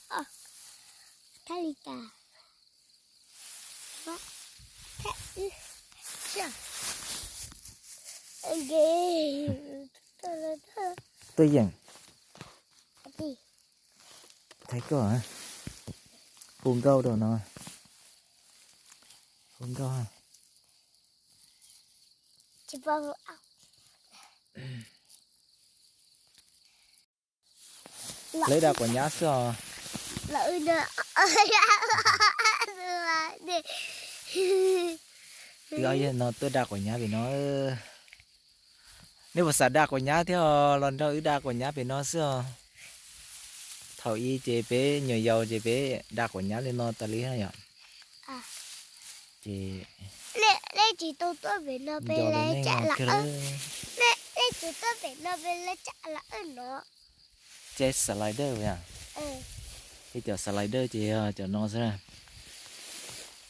Thab li cas? Tuaj yeem. Thaij koj, hu nkauj rau no. Hu nkauj. Lawv dag quav nyab xwb os. Twb ob yawg no tuaj dag quav nyab pem no. Nej puas xav dag quav nyab thiab los nrog wb dag quav nyab pem no xwb os. Thaum ub ces peb nyuam yaus ces peb dag quav nyab li no tas li yom. Ces nej tsis tau tuaj pem no peb lawv tsam lawm. Nej tsis tuaj pem no peb lawv tsam lawm no. Caij slider yom. Peb cov slider ces yog cov no xwb.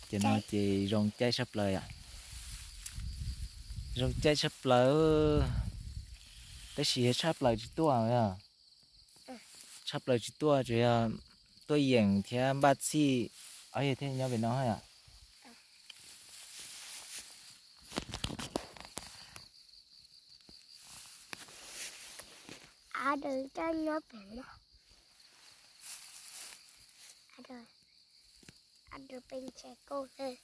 Cov no ces zoo caij tshaj plaws yom. Zoo caij tshaj plaws, tab sis yog tshaj plaws tsis tuaj. Tshaj plaws tsis tuaj, tsuas yog tuaj yeem thiab npaj txhij. Ob yawg thiaj nyob pem no yom. Av daws coj nyob pem no. Av daws pes ntshe kauj lawm.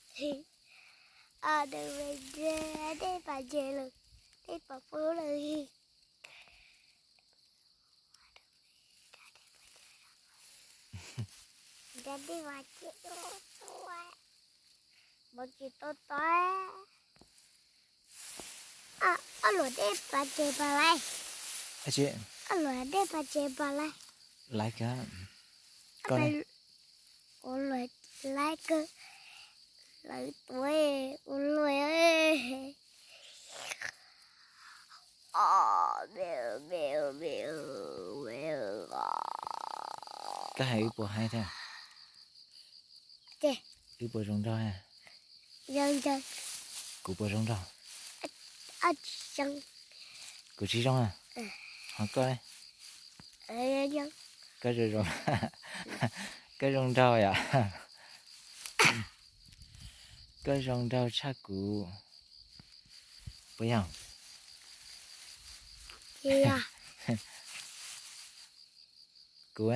Av daws pes ntshe dej pas ntshe lawm, dej pas pub lawm. Nrad dej pas ces tuaj, tuaj, npov tsis tau tod. Ob luam dej pas ces pas laiv. Ob luam dej pas ces pas laiv. Laiv kawg. Ua luam laiv kawg, lawv tuav ua luam. Koj hais wb puas haib thiab? Wb puas zoo nraug? Kuv puas zoo nraug? Kuv tsis zoo a. Ho koj? Koj zoo, koj zoo nraug yom. Koj zoo nraug tshaj kuv puas yog? Kuv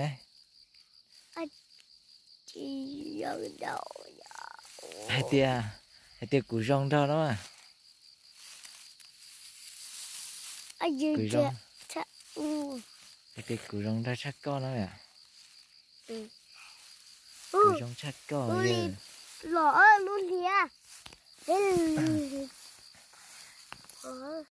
hais tias, hais tias kuv zoo nraug no. Hais tias kuv zoo nraug tshaj koj no. Kuv zoo tshaj koj los lub hliav.